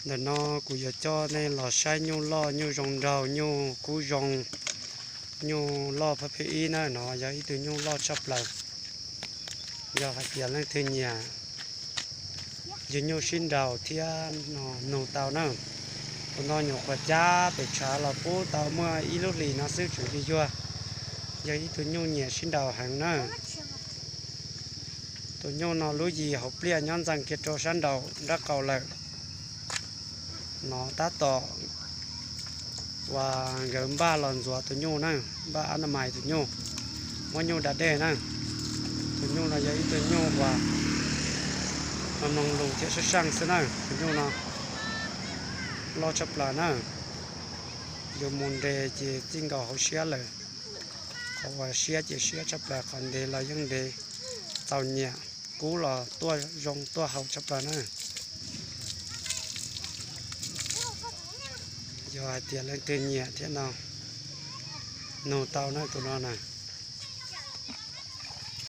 Ntawm no kuv yuav coj nej los saib nyuj loj nyuj zoo nraug, nyuj kub zoo, nyuj loj phab phem ib na. No yog ib tug nyuj loj tshaj plaws, yog hais tias leej twg nyiam yug nyuj sib nraus thiab no nug tau na. Tus no nyuam qhuav cab pem tshav los pub tau muaj ib lub hlis no xwb tseem yuag yuag, yog ib tug nyuj nyiam sib nraus heev na. Tus nyuj no lub yim hauv pliaj nyob ntxees kiag rau sab nraum nraub qaum lawm. No tab tom uas nkawd npaj los ntxuav tus nyuj na, npaj ab na mais tus nyuj, muab nyuj da dej na. Tus nyuj no yog ib tug nyuj uas mloog lus thiab sab seej xwb na. Tus nyuj no loj tshaj plaws na, yus mus nres ces txij nkaus hauv siab lawm. Qhov uas siab ces siab tshaj plaws, qhov ntes los yeej ntes txaus nyiam, kub los tuaj zoo tuaj haus tshaj plaws na. Yog hais tias leej twg nyiam thiab no, nug tau na tus no na.